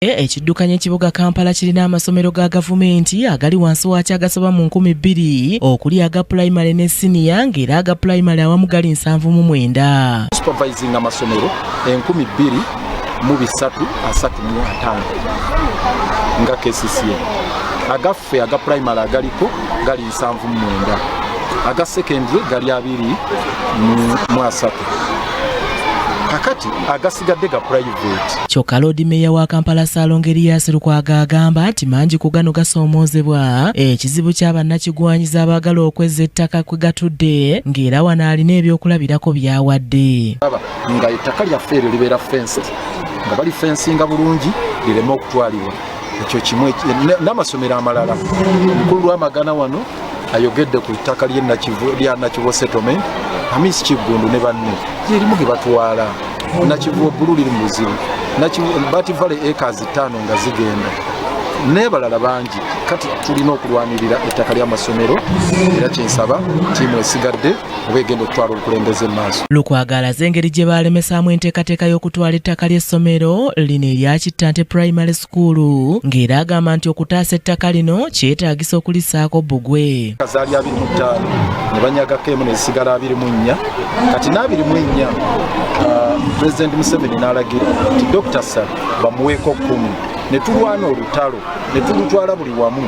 Ekiddukanya ekibuga Kampala kirina amasomero ga gavumenti agali wansi waakyo agasoba mu 2000 okuli aga pulayimale ne siniya, ng'era aga pulayimale awamu gali 79. Supervising amasomero 2335 nga KCCA. Agaffe aga pulayimale agaliko gali 79, aga secondary gali 23, kakati agasigadde ga private. Kyokka Loodi Meeya wa Kampala Ssaalongo Erias Lukwago agamba nti mangi ku gano gasoomoozebwa ekizibu kya bannakigwanyizi abaagala okwezza ettaka kwe gatudde, ng'era wano alina ebyokulabirako by'awadde. Nga ettaka lyaffe eryo libeera fenced, nga bali fensinga bulungi lireme okutwalibwa. Ekyo kimu. N'amasomero amalala, omukulu Lwamagana wano ayogedde ku ttaka lya Nakivubo Settlement, Hamis Kiggundu ne banne gyerimu ge batwala. Nakivubo Bbulu liri mu buzibu, Bat Valley acres 5 nga zigenda n'ebalala bangi. Kati tulina okulwanirira ettaka ly'amasomero, era kyensaba ttiimu esigadde oba egenda okutwala obukulembeze mu maaso. Lukwago alaze engeri gye baalemesaamu enteekateeka y'okutwala ettaka ly'essomero lino erya Kittante Primary School, ng'era agamba nti okutaasa ettaka lino kyetaagisa okulissaako bbugwe. Zaali 25 ne banyagako emu ne zisigala 24. Kati n'24, Pulezidenti Museveni n'alagira nti Dr Ssali bamuweeko 10, ne tulwana olutalo ne tulutwala buli wamu,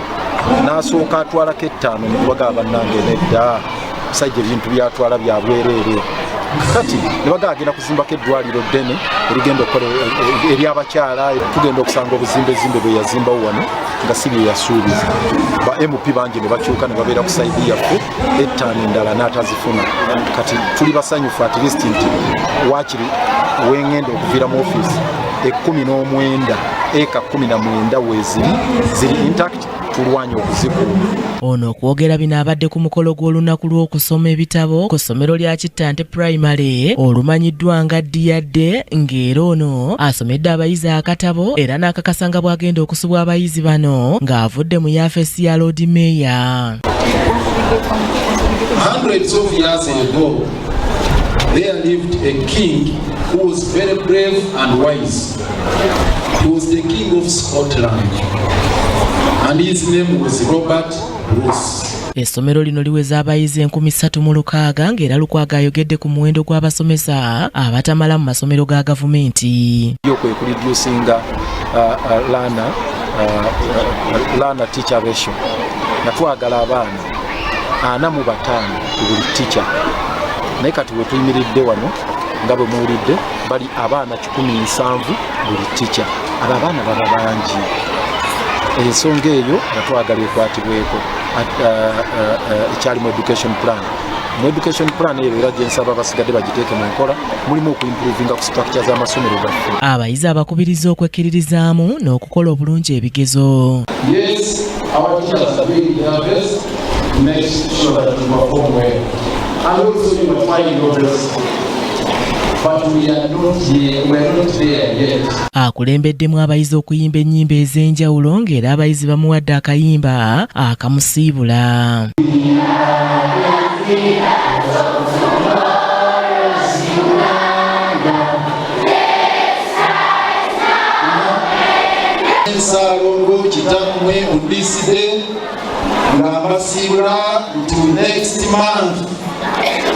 n'asooka atwalako 5, ne tubagamba, "Bannange, nedda, musajja ebintu byatwala bya bwereere." Kati ne bagamba agenda kuzimbako eddwaliro ddene erigenda okukola eryabakyala. Tugenda okusanga obuzimbezimbe bwe yazimbawo wano nga si bye yasuubiza. Ba MP bangi ne bakyuka ne babeera ku side yaffe, 5 endala n'atazifuna. Kati tuli basanyufu at least nti waakiri wengenda okuviira mu ofiisi 19, eka 19 weeziri, ziri intact, tulwanye okuzikuuma. Ono okwogera bino abadde ku mukolo gw'olunaku lw'okusoma ebitabo ku ssomero lya Kittante Primary olumanyiddwa nga Ddiyadde, ng'era ono asomedde abayizi akatabo era n'akakasa nga bw'agenda okusubwa abayizi bano ng'avudde mu yafeesi ya Loodi Meeya. Hundreds of years ago, there lived a king who was very brave and wise. He was the king of Scotland, and his name was Robert Bruce. Essomero lino liweza abayizi 3006, ng'era Lukwago ayogedde ku muwendo gw'abasomesa abatamala mu masomero ga gavumenti. Yo kwe kureducinga learner teacher ratio, nga twagala abaana 45 ku buli teacher, naye kati we tuyimiridde wano nga bwe muwulidde bali abaana 170 buli teacher. Abo abaana baba bangi. Ensonga eyo nga twagala ekwatibweko ekyali mu education plan. Mu education plan eyo era gyensaba basigadde bagiteeke mu nkola, mulimu okuimprovinga ku structure z'amasomero gaffe. Abayizi abakubiriza okwekkiririzaamu n'okukola obulungi ebigezo. Yes, our teachers are doing their best to make sure that we perform well. And also you are trying your best. But we are not here, we are not there yet. Akulembeddemu abayizi okuyimba ennyimba ez'enjawulo, ng'era abayizi bamuwadde akayimba akamusiibula. Ssaalongo kitammwe on this day nga mbasiibula nti next month,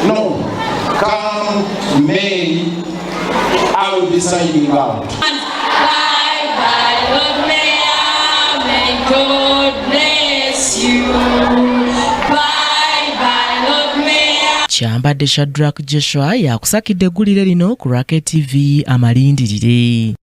no, come May, I will be signing out. Bye bye, Lord Mayor. May God bless you. Bye bye, Lord Mayor. Kyambadde Shadrack Joshua yakusakidde eggulire lino ku Rocket TV Amalindirire.